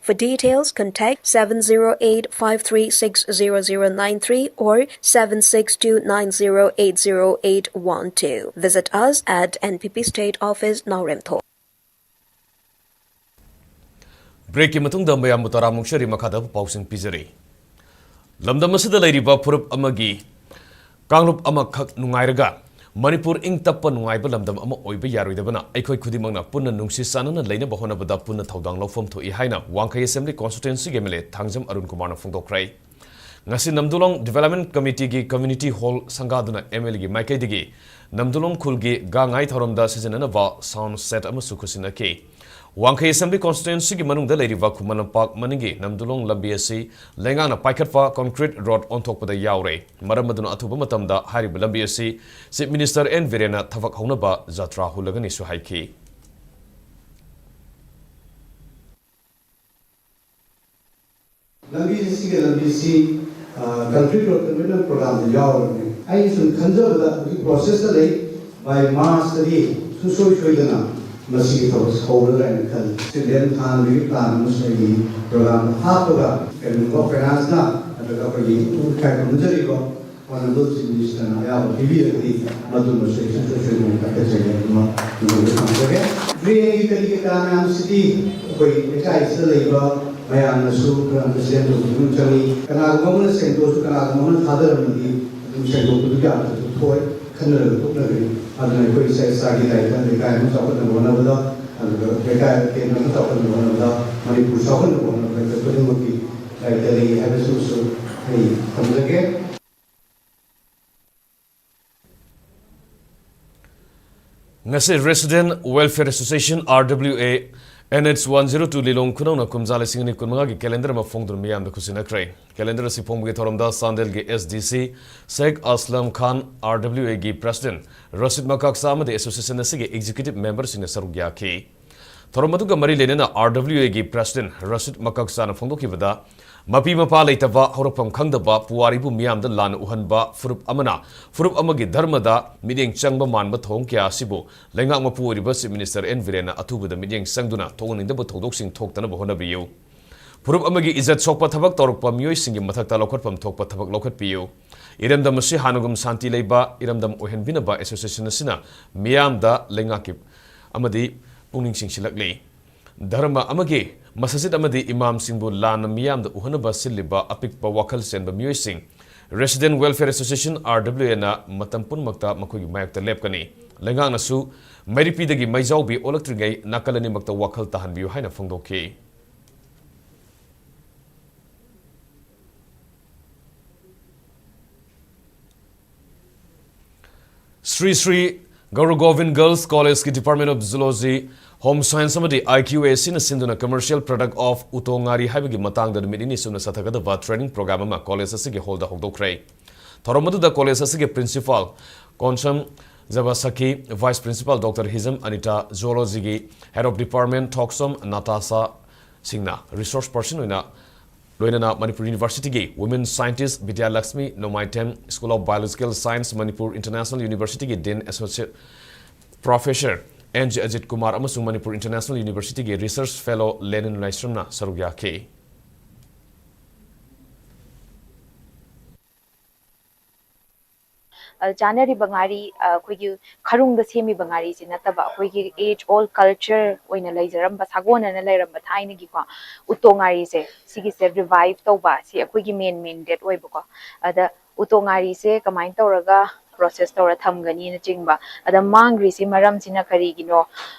For details, contact seven zero eight five three six zero zero nine three or seven six two nine zero eight zero eight one two. Visit us at N P P State Office, Naoremthong. Break ꯀꯤ ꯃꯇꯨꯡꯗ ꯃꯌꯥꯝꯕꯨ ꯇꯔꯥꯃꯨꯛ ꯁꯦꯔꯤ ꯃꯈꯥꯗ ꯄꯥꯎꯁꯤꯡ ꯄꯤꯖꯔꯤ꯫ ꯂꯝꯗꯝ ꯑꯁꯤꯗ ꯂꯩꯔꯤꯕ ꯐꯨꯔꯨꯞ ꯑꯃꯒꯤ ꯀꯥꯡꯂꯨꯞ ꯑꯃꯈꯛ ꯅꯨꯡꯉꯥꯏꯔꯒ ꯃꯅꯤꯄꯨꯔ ꯏꯪ ꯇꯞꯄ ꯅꯨꯡꯉꯥꯏꯕ ꯂꯝꯗꯝ ꯑꯃ ꯑꯣꯏꯕ ꯌꯥꯔꯣꯏꯗꯕꯅ ꯑꯩꯈꯣꯏ ꯈꯨꯗꯤꯡꯃꯛꯅ ꯄꯨꯟꯅ ꯅꯨꯡꯁꯤ ꯆꯥꯟꯅꯅ ꯂꯩꯅꯕ ꯍꯣꯠꯅꯕꯗ ꯄꯨꯟꯅ ꯊꯧꯗꯥꯡ ꯂꯧꯐꯝ ꯊꯣꯛꯏ ꯍꯥꯏꯅ ꯋꯥꯡꯈꯩ Assembly Constituency ꯒꯤ M L A Thangjam Arun ꯀꯨꯃꯥꯔꯅ ꯐꯣꯡꯗꯣꯛꯈ꯭ꯔꯦ꯫ ꯉꯁꯤ ꯅꯝꯗꯨꯂꯣꯡ Development Committee ꯒꯤ Community Hall ꯁꯪꯒꯥꯗꯨꯅ M L A ꯒꯤ ꯃꯥꯏꯀꯩꯗꯒꯤ ꯅꯝꯗꯨꯂꯣꯡ ꯈꯨꯜꯒꯤ ꯒꯥꯡ ꯉꯥꯏ ꯊꯧꯔꯝꯗ ꯁꯤꯖꯤꯟꯅꯅꯕ sound set ꯑꯃꯁꯨ ꯈꯨꯠꯁꯤꯟꯅꯈꯤ꯫ ꯋꯥꯡꯈꯩ Assembly Constituency ꯒꯤ ꯃꯅꯨꯡꯗ ꯂꯩꯔꯤꯕ ꯈꯨꯃꯟ ꯂꯝꯄꯥꯛ ꯃꯅꯤꯡꯒꯤ ꯅꯝꯗꯨꯂꯣꯡ ꯂꯝꯕꯤ ꯑꯁꯤ ꯂꯩꯉꯥꯛꯅ ꯄꯥꯏꯈꯠꯄ concrete road ꯑꯣꯟꯊꯣꯛꯄꯗ ꯌꯥꯎꯔꯦ꯫ ꯃꯔꯝ ꯑꯗꯨꯅ ꯑꯊꯨꯕ ꯃꯇꯝꯗ ꯍꯥꯏꯔꯤꯕ ꯂꯝꯕꯤ ꯑꯁꯤ Chief Minister N ꯕꯤꯔꯦꯟꯅ ꯊꯕꯛ ꯍꯧꯅꯕ ꯖꯇ꯭ꯔꯥ ꯍꯨꯜꯂꯒꯅꯤꯁꯨ ꯍꯥꯏꯈꯤ꯫ ꯂꯝꯕꯤ ꯑꯁꯤꯒꯤ ꯂꯝꯕꯤꯁꯤ, ꯑ, concrete road development program ꯗ ꯌꯥꯎꯔꯕꯅꯤ꯫ ꯑꯩꯅ ꯁꯨꯝ ꯈꯟꯖꯕꯗ ꯍꯧꯖꯤꯛ process ꯇ ꯂꯩ, by March ꯇꯗꯤ ꯁꯨꯡꯁꯣꯏ ꯁꯣꯏꯗꯅ ꯃꯁꯤꯒꯤ ꯊꯕꯛꯁꯤ ꯍꯧꯔꯒ ꯍꯥꯏꯅ ꯈꯜꯂꯤ꯫ Civilian ꯊꯥꯍꯟꯕꯒꯤ plan ꯑꯃꯁꯨ ꯑꯩꯒꯤ program ꯗ ꯍꯥꯞꯄꯒ, ꯀꯔꯤꯒꯨꯝꯕ finance ꯅ ꯅꯠꯇ꯭ꯔꯒ ꯑꯩꯈꯣꯏꯒꯤ ꯏꯀꯥꯏ ꯈꯨꯝꯅꯖꯔꯤꯕ Honorable Chief Minister ꯅ ꯑꯌꯥꯕ ꯄꯤꯕꯤꯔꯒꯗꯤ ꯃꯗꯨꯃꯁꯨ ꯑꯩꯁꯨ ꯁꯣꯏꯗꯅ ꯀꯥꯈꯠꯆꯒꯦ ꯑꯗꯨꯃ ꯊꯝꯖꯒꯦ꯫ Drain ꯒꯤ ꯀꯔꯤ ꯀꯔꯥ ꯃꯌꯥꯝꯁꯤꯗꯤ ꯑꯩꯈꯣꯏ ꯂꯩꯀꯥꯏꯁꯤꯗ ꯂꯩꯕ ꯃꯌꯥꯝꯅꯁꯨ ꯈꯔ understand ꯇꯧꯕꯤꯕ ꯆꯪꯉꯤ꯫ ꯀꯅꯥꯒꯨꯝꯕ ꯑꯃꯅ ꯁꯦꯡꯗꯣꯛꯑꯁꯨ ꯀꯅꯥꯒꯨꯝꯕ ꯑꯃꯅ ꯊꯥꯗꯔꯝꯃꯗꯤ ꯑꯗꯨꯝ ꯁꯦꯡꯗꯣꯛꯄꯗꯨ ꯌꯥꯝꯅꯁꯨ ꯊꯣꯛꯑꯦ꯫ ꯈꯟꯅꯔꯒ ꯊꯣꯛꯅꯒꯅꯤ꯫ ꯑꯗꯨꯅ ꯑꯩꯈꯣꯏ ꯏꯁꯥ ꯏꯁꯥꯒꯤ ꯂꯥꯏꯔꯤꯛꯇ ꯂꯩꯀꯥꯏ ꯑꯃ ꯆꯥꯎꯈꯠꯅꯕ ꯍꯣꯠꯅꯕꯗ, ꯑꯗꯨꯒ ꯂꯩꯀꯥꯏ ꯀꯦꯟꯗ꯭ꯔ ꯑꯃ ꯆꯥꯎꯈꯠꯅꯕ ꯍꯣꯠꯅꯕꯗ, ꯃꯅꯤꯄꯨꯔ ꯆꯥꯎꯈꯠꯅꯕ ꯍꯣꯠꯅꯕꯗ ꯑꯩꯈꯣꯏ ꯈꯨꯗꯤꯡꯃꯛꯀꯤ ꯂꯥꯏꯔꯤꯛꯇ ꯂꯩ ꯍꯥꯏꯕꯁꯤꯃꯁꯨ ꯑꯩ ꯊꯝꯖꯒꯦ꯫ ꯉꯁꯤ Resident Welfare Association, R W A, N H one zero two ꯂꯤꯂꯣꯡ ꯈꯨꯅꯧꯅ ꯀꯨꯝꯖꯥ ꯂꯤꯁꯤꯡ ꯑꯅꯤ ꯀꯨꯟꯃꯉꯥꯒꯤ calendar ꯑꯃ ꯐꯣꯡꯗꯨꯅ ꯃꯤꯌꯥꯝꯗ ꯈꯨꯠꯁꯤꯟꯅꯈ꯭ꯔꯦ꯫ Calendar ꯑꯁꯤ ꯐꯣꯡꯕꯒꯤ ꯊꯧꯔꯝꯗ ꯆꯥꯟꯗꯦꯜꯒꯤ S D C Sheikh Aslam Khan, R W A ꯒꯤ President ꯔꯁꯤꯗ ꯃꯀꯥꯛꯆꯥ ꯑꯃꯗꯤ association ꯑꯁꯤꯒꯤ executive member ꯁꯤꯡꯅ ꯁꯔꯨꯛ ꯌꯥꯈꯤ꯫ ꯊꯧꯔꯝ ꯑꯗꯨꯒ ꯃꯔꯤ ꯂꯩꯅꯅ R W A ꯒꯤ President ꯔꯁꯤꯗ ꯃꯀꯥꯛꯆꯥꯅ ꯐꯣꯡꯗꯣꯛꯈꯤꯕꯗ, ꯃꯄꯤ ꯃꯄꯥ ꯂꯩꯇꯕ, ꯍꯧꯔꯛꯐꯝ ꯈꯪꯗꯕ, ꯄꯨꯋꯥꯔꯤꯕꯨ ꯃꯤꯌꯥꯝꯗ ꯂꯥꯟꯅ ꯎꯍꯟꯕ ꯐꯨꯔꯨꯞ ꯑꯃꯅ ꯐꯨꯔꯨꯞ ꯑꯃꯒꯤ ꯙꯔꯃꯗ ꯃꯤꯠꯌꯦꯡ ꯆꯪꯕ ꯃꯥꯟꯕ ꯊꯧꯑꯣꯡ ꯀꯌꯥ ꯑꯁꯤꯕꯨ ꯂꯩꯉꯥꯛ ꯃꯄꯨ ꯑꯣꯏꯔꯤꯕ Chief Minister N ꯕꯤꯔꯦꯟꯅ ꯑꯊꯨꯕꯗ ꯃꯤꯠꯌꯦꯡ ꯆꯪꯗꯨꯅ ꯊꯣꯛꯍꯟꯅꯤꯡꯗꯕ ꯊꯧꯗꯣꯛꯁꯤꯡ ꯊꯣꯛꯇꯅꯕ ꯍꯣꯠꯅꯕꯤꯌꯨ꯫ ꯐꯨꯔꯨꯞ ꯑꯃꯒꯤ ꯏꯖꯠ ꯁꯣꯛꯄ ꯊꯕꯛ ꯇꯧꯔꯛꯄ ꯃꯤꯑꯣꯏꯁꯤꯡꯒꯤ ꯃꯊꯛꯇ ꯂꯧꯈꯠꯐꯝ ꯊꯣꯛꯄ ꯊꯕꯛ ꯂꯧꯈꯠꯄꯤꯌꯨ꯫ ꯏꯔꯝꯗꯝ ꯑꯁꯤ ꯍꯥꯟꯅꯒꯨꯝ ꯁꯥꯟꯇꯤ ꯂꯩꯕ ꯏꯔꯝꯗꯝ ꯑꯣꯏꯍꯟꯕꯤꯅꯕ association ꯑꯁꯤꯅ ꯃꯤꯌꯥꯝꯗ ꯂꯩꯉꯥꯛꯀꯤ ꯑꯃꯗꯤ ꯄꯨꯛꯅꯤꯡ ꯆꯤꯡꯁꯤꯜꯂꯛꯂꯤ꯫ ꯙꯔꯃ ꯑꯃꯒꯤ ꯃꯁꯖꯤꯗ ꯑꯃꯗꯤ ꯏꯃꯥꯝꯁꯤꯡꯕꯨ ꯂꯥꯟꯅ ꯃꯤꯌꯥꯝꯗ ꯎꯍꯟꯅꯕ ꯁꯤꯜꯂꯤꯕ ꯑꯄꯤꯛꯄ ꯋꯥꯈꯜ ꯆꯦꯟꯕ ꯃꯤꯑꯣꯏꯁꯤꯡ, Resident Welfare Association, R W A ꯅ ꯃꯇꯝ ꯄꯨꯝꯅꯃꯛꯇ ꯃꯈꯣꯏꯒꯤ ꯃꯥꯌꯣꯛꯇ ꯂꯦꯞꯀꯅꯤ꯫ ꯂꯩꯉꯥꯛꯅꯁꯨ ꯃꯩꯔꯤꯄꯤꯗꯒꯤ ꯃꯩꯖꯥꯎꯕꯤ ꯑꯣꯜꯂꯛꯇ꯭ꯔꯤꯉꯩ ꯅꯥꯀꯜ ꯑꯅꯤꯃꯛꯇ ꯋꯥꯈꯜ ꯇꯥꯍꯟꯕꯤꯌꯨ ꯍꯥꯏꯅ ꯐꯣꯡꯗꯣꯛꯈꯤ꯫ ꯁ꯭ꯔꯤ ꯁ꯭ꯔꯤ ꯒꯧꯔ ꯒꯣꯕꯤꯟ Girls College ꯀꯤ Department of Zoology, Home Science ꯑꯃꯗꯤ I Q A C ꯅ ꯁꯤꯟꯗꯨꯅ Commercial Product of ꯎꯇꯣꯡ ꯉꯥꯔꯤ ꯍꯥꯏꯕꯒꯤ ꯃꯇꯥꯡꯗ ꯅꯨꯃꯤꯠ ꯅꯤꯅꯤ ꯆꯨꯞꯅ ꯆꯠꯊꯒꯗꯕ training program ꯑꯃ college ꯑꯁꯤꯒꯤ hall ꯗ ꯍꯧꯗꯣꯛꯈ꯭ꯔꯦ꯫ ꯊꯧꯔꯝ ꯑꯗꯨꯗ college ꯑꯁꯤꯒꯤ Principal Konsam ꯖꯕꯥꯁꯥꯈꯤ, Vice Principal Doctor ꯍꯤꯖꯝ ꯑꯅꯤꯇꯥ, Zoology ꯒꯤ Head of Department ꯊꯣꯛꯁꯝ ꯅꯥꯇꯥꯁꯥ ꯁꯤꯡꯅ resource person ꯑꯣꯏꯅ ꯂꯣꯏꯅꯅ Manipur University ꯒꯤ Women Scientist Bidyalakshmi Nongmaithem, School of Biological Science, Manipur International University ꯒꯤ Dean Associate Professor N J Ajit Kumar ꯑꯃꯁꯨꯡ Manipur International University ꯒꯤ Research Fellow ꯂꯦꯅꯤꯟ ꯂꯥꯏꯁ꯭ꯔꯝꯅ ꯁꯔꯨꯛ ꯌꯥꯈꯤ꯫ ꯑ, ꯆꯥꯅꯔꯤꯕ ꯉꯥꯔꯤ, ꯑ, ꯑꯩꯈꯣꯏꯒꯤ ꯈꯔꯨꯡꯗ ꯁꯦꯝꯃꯤꯕ ꯉꯥꯔꯤꯁꯤ ꯅꯠꯇꯕ, ꯑꯩꯈꯣꯏꯒꯤ age old culture ꯑꯣꯏꯅ ꯂꯩꯖꯔꯝꯕ, ꯁꯥꯒꯣꯟꯅꯅ ꯂꯩꯔꯝꯕ ꯊꯥꯏꯅꯒꯤꯀꯣ ꯎꯇꯣꯡ ꯉꯥꯔꯤꯁꯦ, ꯁꯤꯒꯤꯁꯦ revive ꯇꯧꯕ, ꯁꯤ ꯑꯩꯈꯣꯏꯒꯤ main mandate ꯑꯣꯏꯕꯀꯣ꯫ ꯑꯗ ꯎꯇꯣꯡ ꯉꯥꯔꯤꯁꯦ ꯀꯃꯥꯏꯅ ꯇꯧꯔꯒ process ꯇꯧꯔ ꯊꯝꯒꯅꯤꯅꯆꯤꯡꯕ, ꯑꯗ ꯃꯥꯡꯈ꯭ꯔꯤꯁꯤ ꯃꯔꯝꯁꯤꯅ ꯀꯔꯤꯒꯤꯅꯣ,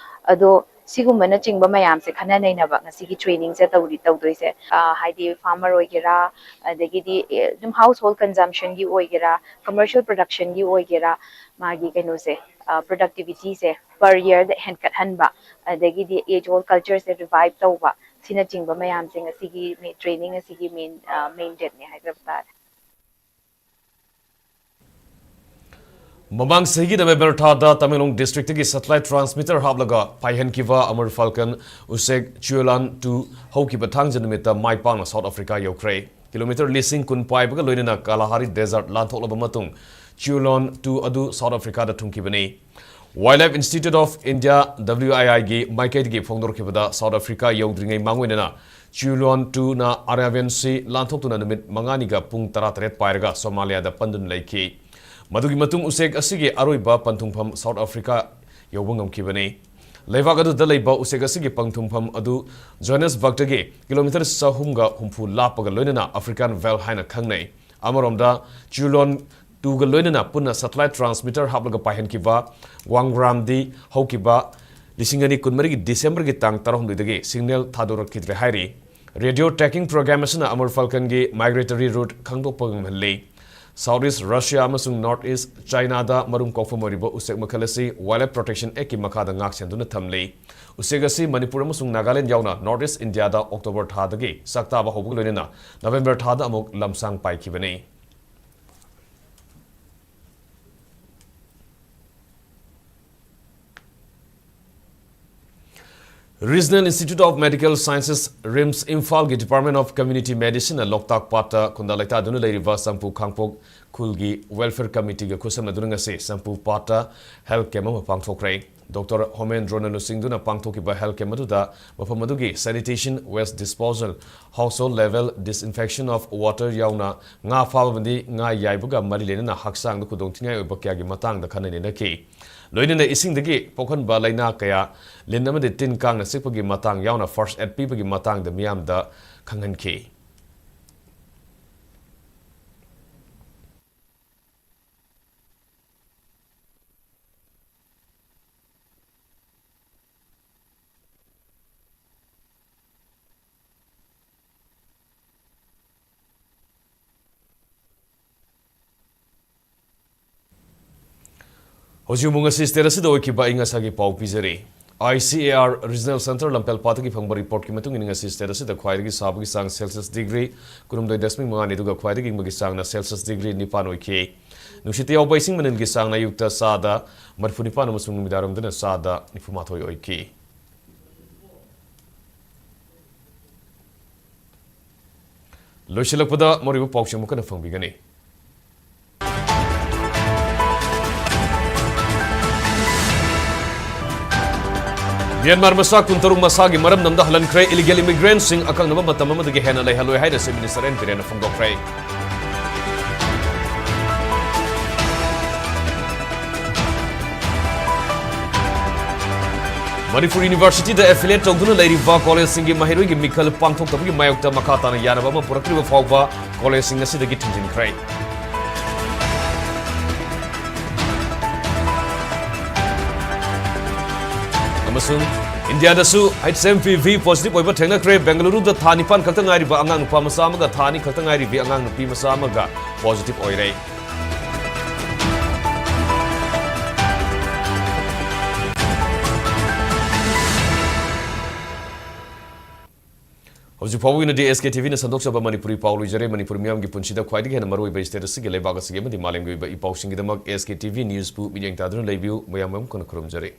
ꯑꯗꯣ ꯁꯤꯒꯨꯝꯕꯅꯆꯤꯡꯕ ꯃꯌꯥꯝꯁꯦ ꯈꯟꯅ ꯅꯩꯅꯕ ꯉꯁꯤꯒꯤ trainingꯁꯦ ꯇꯧꯔꯤ, ꯇꯧꯗꯣꯏꯁꯦ꯫ ꯑ, ꯍꯥꯏꯗꯤ farmer ꯑꯣꯏꯒꯦꯔꯥ, ꯑꯗꯒꯤꯗꯤ, ꯑꯦ, ꯑꯗꯨꯝ household consumptionꯒꯤ ꯑꯣꯏꯒꯦꯔꯥ, commercial productionꯒꯤ ꯑꯣꯏꯒꯦꯔꯥ, ꯃꯥꯒꯤ ꯀꯩꯅꯣꯁꯦ, ꯑ, productivityꯁꯦ per yearꯗ ꯍꯦꯟꯒꯠꯍꯟꯕ, ꯑꯗꯒꯤꯗꯤ age old cultureꯁꯦ revive ꯇꯧꯕ, ꯁꯤꯅꯆꯤꯡꯕ ꯃꯌꯥꯝꯁꯦ ꯉꯁꯤꯒꯤ ꯃꯦ-, training ꯑꯁꯤꯒꯤ main, ꯑ, main dateꯅꯦ ꯍꯥꯏꯖꯕ ꯇꯥꯔꯦ꯫ ꯃꯃꯥꯡ ꯆꯍꯤꯒꯤ ꯅꯕꯦꯝꯕꯔ ꯊꯥꯗ ꯇꯃꯦꯡꯂꯣꯡ districtꯇꯒꯤ satellite transmitter ꯍꯥꯞꯂꯒ ꯄꯥꯏꯍꯟꯈꯤꯕ Amur Falcon ꯎꯆꯦꯛ Chiulon two ꯍꯧꯈꯤꯕ ꯊꯥꯡꯖ ꯅꯨꯃꯤꯠꯇ ꯃꯥꯏ ꯄꯥꯛꯅ South Africa ꯌꯧꯈ꯭ꯔꯦ꯫ Kilometre ꯂꯤꯁꯤꯡ ꯀꯨꯟ ꯄꯥꯏꯕꯒ ꯂꯣꯏꯅꯅ Kalahari Desert ꯂꯥꯟꯊꯣꯛꯂꯕ ꯃꯇꯨꯡ Chiulon two ꯑꯗꯨ South Africaꯗ ꯊꯨꯡꯈꯤꯕꯅꯤ꯫ Wildlife Institute of India, W I I ꯒꯤ ꯃꯥꯏꯀꯩꯗꯒꯤ ꯐꯣꯡꯗꯣꯔꯛꯈꯤꯕꯗ, South Africa ꯌꯧꯗ꯭ꯔꯤꯉꯩ ꯃꯥꯡꯑꯣꯏꯅꯅ Chiulon two ꯅ Arabian Sea ꯂꯥꯟꯊꯣꯛꯇꯨꯅ ꯅꯨꯃꯤꯠ ꯃꯉꯥꯅꯤꯒ ꯄꯨꯡ ꯇꯔꯥꯇꯔꯦꯠ ꯄꯥꯏꯔꯒ Somaliaꯗ ꯄꯟꯗꯨꯅ ꯂꯩꯈꯤ꯫ ꯃꯗꯨꯒꯤ ꯃꯇꯨꯡ ꯎꯆꯦꯛ ꯑꯁꯤꯒꯤ ꯑꯔꯣꯏꯕ ꯄꯟꯊꯨꯡꯐꯝ South Africa ꯌꯧꯕ ꯉꯝꯈꯤꯕꯅꯤ꯫ ꯂꯩꯕꯥꯛ ꯑꯗꯨꯗ ꯂꯩꯕ ꯎꯆꯦꯛ ꯑꯁꯤꯒꯤ ꯄꯟꯊꯨꯡꯐꯝ ꯑꯗꯨ Johannesburgꯇꯒꯤ kilometre ꯆꯍꯨꯝꯒ ꯍꯨꯝꯐꯨ ꯂꯥꯞꯄꯒ ꯂꯣꯏꯅꯅ African Veld ꯍꯥꯏꯅ ꯈꯪꯅꯩ꯫ ꯑꯃꯔꯣꯝꯗ, Chiulon twoꯒ ꯂꯣꯏꯅꯅ ꯄꯨꯟꯅ satellite transmitter ꯍꯥꯞꯂꯒ ꯄꯥꯏꯍꯟꯈꯤꯕ Wangram-ꯗꯤ ꯍꯧꯈꯤꯕ ꯂꯤꯁꯤꯡ ꯑꯅꯤ ꯀꯨꯟꯃꯔꯤꯒꯤ Decemberꯒꯤ ꯇꯥꯡ ꯇꯔꯥꯍꯨꯝꯗꯣꯏꯗꯒꯤ signal ꯊꯥꯗꯣꯔꯛꯈꯤꯗ꯭ꯔꯦ ꯍꯥꯏꯔꯤ꯫ Radio tracking program ꯑꯁꯤꯅ Amur Falconꯒꯤ migratory route ꯈꯪꯗꯣꯛꯄ ꯉꯝꯍꯜꯂꯤ꯫ South East Russia ꯑꯃꯁꯨꯡ North East Chinaꯗ ꯃꯔꯨꯝ ꯀꯣꯛꯐꯝ ꯑꯣꯏꯔꯤꯕ ꯎꯆꯦꯛ ꯃꯈꯜ ꯑꯁꯤ Wildlife Protection Actꯀꯤ ꯃꯈꯥꯗ ꯉꯥꯛ ꯁꯦꯟꯗꯨꯅ ꯊꯝꯂꯤ꯫ ꯎꯆꯦꯛ ꯑꯁꯤ ꯃꯅꯤꯄꯨꯔ ꯑꯃꯁꯨꯡ ꯅꯥꯒꯥꯂꯦꯟ ꯌꯥꯎꯅ North East Indiaꯗ October ꯊꯥꯗꯒꯤ ꯆꯥꯛꯇꯥꯕ ꯍꯧꯕꯒ ꯂꯣꯏꯅꯅ November ꯊꯥꯗ ꯑꯃꯨꯛ ꯂꯝꯁꯥꯡ ꯄꯥꯏꯈꯤꯕꯅꯤ꯫ Regional Institute of Medical Sciences, RIMS, ꯏꯝꯐꯥꯜꯒꯤ Department of Community Medicineꯅ ꯂꯣꯛꯇꯥꯛ ꯄꯥꯠꯇ ꯈꯨꯟꯗꯥ ꯂꯩꯇꯥꯗꯨꯅ ꯂꯩꯔꯤꯕ ꯆꯝꯄꯨ ꯈꯥꯡꯄꯣꯛ ꯈꯨꯜꯒꯤ Welfare Committeeꯒ ꯈꯨꯠꯁꯝꯅꯗꯨꯅ ꯉꯁꯤ ꯆꯝꯄꯨ ꯄꯥꯠꯇ health camp ꯑꯃ ꯄꯥꯡꯊꯣꯛꯈ꯭ꯔꯦ꯫ ꯗꯣꯛꯇꯔ ꯍꯣꯃꯦꯟꯗ꯭ꯔꯣꯅ ꯂꯨꯆꯤꯡꯗꯨꯅ ꯄꯥꯡꯊꯣꯛꯈꯤꯕ health camp ꯑꯗꯨꯗ ꯃꯐꯝ ꯑꯗꯨꯒꯤ sanitation, waste disposal, household level disinfection of water ꯌꯥꯎꯅ ꯉꯥ ꯐꯥꯕ ꯑꯃꯗꯤ ꯉꯥ ꯌꯥꯏꯕꯒ ꯃꯔꯤ ꯂꯩꯅꯅ ꯍꯛꯆꯥꯡꯗ ꯈꯨꯗꯣꯡꯊꯤꯅꯤꯡꯉꯥꯏ ꯑꯣꯏꯕ ꯀꯌꯥꯒꯤ ꯃꯇꯥꯡꯗ ꯈꯟꯅ ꯅꯩꯅꯈꯤ꯫ ꯂꯣꯏꯅꯅ ꯏꯁꯤꯡꯗꯒꯤ ꯄꯣꯛꯍꯟꯕ ꯂꯥꯏꯅꯥ ꯀꯌꯥ, ꯂꯤꯟ ꯑꯃꯗꯤ ꯇꯤꯟ ꯀꯥꯡꯅ ꯆꯤꯛꯄꯒꯤ ꯃꯇꯥꯡ ꯌꯥꯎꯅ first aid ꯄꯤꯕꯒꯤ ꯃꯇꯥꯡꯗ ꯃꯤꯌꯥꯝꯗ ꯈꯪꯍꯟꯈꯤ꯫ ꯍꯧꯖꯤꯛ ꯑꯃꯨꯛ ꯉꯁꯤ state ꯑꯁꯤꯗ ꯑꯣꯏꯈꯤꯕ ꯑꯏꯪ ꯑꯁꯥꯒꯤ ꯄꯥꯎ ꯄꯤꯖꯔꯤ꯫ I C A R Regional Centre ꯂꯝꯐꯦꯜꯄꯥꯠꯇꯒꯤ ꯐꯪꯕ reportꯀꯤ ꯃꯇꯨꯡ ꯏꯟꯅ ꯉꯁꯤ state ꯑꯁꯤꯗ ꯈ꯭ꯋꯥꯏꯗꯒꯤ ꯁꯥꯕꯒꯤ ꯆꯥꯡ Celsius degree ꯀꯨꯟꯍꯨꯝꯗꯣꯏ ꯗꯁꯃꯤꯛ ꯃꯉꯥꯅꯤ, ꯑꯗꯨꯒ ꯈ꯭ꯋꯥꯏꯗꯒꯤ ꯏꯪꯕꯒꯤ ꯆꯥꯡꯅ Celsius degree ꯅꯤꯄꯥꯟ ꯑꯣꯏꯈꯤ꯫ ꯅꯨꯡꯁꯤꯠꯇ ꯌꯥꯎꯕ ꯏꯁꯤꯡ ꯃꯅꯤꯜꯒꯤ ꯆꯥꯡꯅ ꯑꯌꯨꯛꯇ ꯆꯥꯗ ꯃꯔꯤꯐꯨ ꯅꯤꯄꯥꯟ ꯑꯃꯁꯨꯡ ꯅꯨꯃꯤꯗꯥꯡꯋꯥꯏꯔꯝꯗꯅ ꯆꯥꯗ ꯅꯤꯐꯨ ꯃꯥꯊꯣꯏ ꯑꯣꯏꯈꯤ꯫ ꯂꯣꯏꯁꯤꯜꯂꯛꯄꯗ ꯃꯔꯨꯑꯣꯏꯕ ꯄꯥꯎꯁꯤꯡ ꯑꯃꯨꯛ ꯍꯟꯅ ꯐꯪꯕꯤꯒꯅꯤ꯫ ꯃ꯭ꯌꯥꯟꯃꯥꯔ ꯃꯆꯥ ꯀꯨꯟꯇꯔꯨꯛ ꯃꯁꯥꯒꯤ ꯃꯔꯝꯗꯝꯗ ꯍꯜꯍꯟꯈ꯭ꯔꯦ꯫ Illegal immigrantꯁꯤꯡ ꯑꯀꯛꯅꯕ ꯃꯇꯝ ꯑꯃꯗꯒꯤ ꯍꯦꯟꯅ ꯂꯩꯍꯜꯂꯣꯏ ꯍꯥꯏꯅ Chief Minister ꯑꯦꯟ ꯕꯤꯔꯦꯟꯅ ꯐꯣꯡꯗꯣꯛꯈ꯭ꯔꯦ꯫ ꯃꯅꯤꯄꯨꯔ Universityꯗ affiliate ꯇꯧꯗꯨꯅ ꯂꯩꯔꯤꯕ collegeꯁꯤꯡꯒꯤ ꯃꯍꯩꯔꯣꯏꯒꯤ ꯃꯤꯈꯜ ꯄꯥꯡꯊꯣꯛꯇꯕꯒꯤ ꯃꯥꯌꯣꯛꯇ ꯃꯈꯥ ꯇꯥꯅ ꯌꯥꯅꯕ ꯑꯃ ꯄꯨꯔꯛꯇ꯭ꯔꯤꯕ ꯐꯥꯎꯕ collegeꯁꯤꯡ ꯑꯁꯤꯗꯒꯤ ꯊꯤꯡꯖꯤꯟꯈ꯭ꯔꯦ꯫ ꯑꯃꯁꯨꯡ ꯏꯟꯗꯤꯌꯥꯗꯁꯨ H M P V positive ꯑꯣꯏꯕ ꯊꯦꯡꯅꯈ꯭ꯔꯦ꯫ ꯕꯦꯡꯒꯂꯨꯔꯨꯗ ꯊꯥ ꯅꯤꯄꯥꯟ ꯈꯛꯇ ꯉꯥꯏꯔꯤꯕ ꯑꯉꯥꯡ ꯅꯨꯄꯥ ꯃꯆꯥ ꯑꯃꯒ ꯊꯥ ꯑꯅꯤ ꯈꯛꯇ ꯉꯥꯏꯔꯤꯕꯤ ꯑꯉꯥꯡ ꯅꯨꯄꯤ ꯃꯆꯥ ꯑꯃꯒ positive ꯑꯣꯏꯔꯦ꯫ ꯍꯧꯖꯤꯛ ꯐꯥꯎꯕꯒꯤ ꯑꯣꯏꯅꯗꯤ S K T Vꯅ ꯁꯟꯗꯣꯛꯆꯕ ꯃꯅꯤꯄꯨꯔꯤ ꯄꯥꯎ ꯂꯣꯏꯖꯔꯦ꯫ ꯃꯅꯤꯄꯨꯔ ꯃꯤꯌꯥꯝꯒꯤ ꯄꯨꯟꯁꯤꯗ ꯈ꯭ꯋꯥꯏꯗꯒꯤ ꯍꯦꯟꯅ ꯃꯔꯨꯑꯣꯏꯕ state ꯑꯁꯤꯒꯤ, ꯂꯩꯕꯥꯛ ꯑꯁꯤꯒꯤ ꯑꯃꯗꯤ ꯃꯥꯂꯦꯝꯒꯤ ꯑꯣꯏꯕ E ꯄꯥꯎꯁꯤꯡꯒꯤꯗꯃꯛ S K T V Newsꯄꯨ ꯃꯤꯠꯌꯦꯡ ꯇꯥꯗꯨꯅ ꯂꯩꯕꯤꯌꯨ꯫ ꯃꯌꯥꯝ ꯑꯃꯨꯛ ꯍꯟꯅ ꯈꯨꯔꯨꯝꯖꯔꯤ꯫